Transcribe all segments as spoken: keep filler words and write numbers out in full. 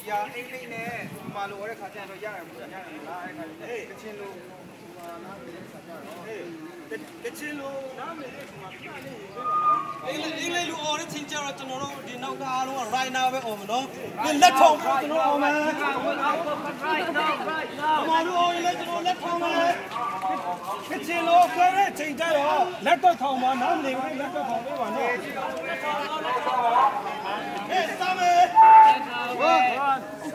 အင်္ဂလိပ်နဲ့ မြန်မာလို ဝဲတဲ့ခါကျတော့ ရရမလား ရရမလား အဲ့ခါကျတော့ ကချင်လို မြန်မာနားမလည်တဲ့ခါကျတော့ ကချင်လို နားမလည်တဲ့ခါမှာ ပြနေရင် အင်္ဂလိပ် အင်္ဂလိပ်လို အော်တဲ့ချိန်ကျတော့ ကျွန်တော်တို့ ဒီနောက်ကအားလုံးက right now ပဲ အော်မယ်နော်။ ဒီလက်ထောင်ပြီး ကျွန်တော် အော်မယ်။ မြန်မာလို အော်ရင်လည်း ကျွန်တော် လက်ထောင်မယ်။ ကချင်လို ပြောတဲ့ချိန်ကျတော့ လက်တော့ထောင်ပါ။ နားမလည်ဘူး လက်တော့ထောင်ပေးပါနော်။ ဟဲ့ စမ်းမယ်။ One, two,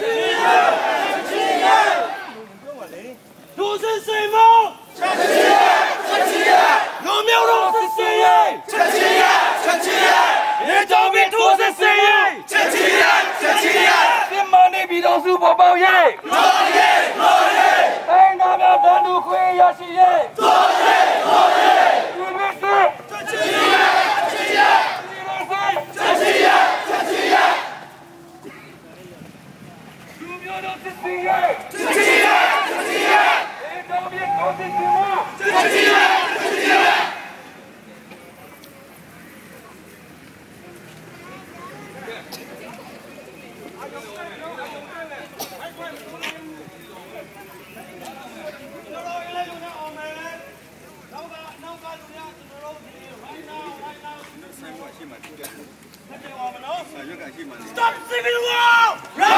three, four. ထိုးစစ်ဆင်မှု ချက်ချင်းရပ် ချက်ချင်းရပ် လွတ်မြောက်သောစစ်ဆင်ရေး ချက်ချင်းရပ် ချက်ချင်းရပ် ရေကြောင်းမီးထိုးစစ်ဆင်ရေး ချက်ချင်းရပ် ချက်ချင်းရပ် စစ်မှန်သည့်ပြည်ထောင်စုပေါ်ပေါက်ရေး တော်လှန်ရေး တော်လှန်ရေး တိုင်းရင်းသားများတန်းတူခွင့်ရရှိရေး တော်လှန်ရေး တော်လှန်ရေး ပြည်တွင်းစစ် ချက်ချင်းရပ် ချက်ချင်းရပ် ပြည်တွင်းစစ် ချက်ချင်းရပ် ချက်ချင်းရပ် လူမျိုးတုံးစစ်ဆင်ရေး ချက်ချင်းရပ် ချက်ချင်းရပ် ဒေါ်မြင့်ထွန်းစစ်ဆင်မှု ချက်ချင်းရပ် ချက်ချင်းရပ် Stop civil war!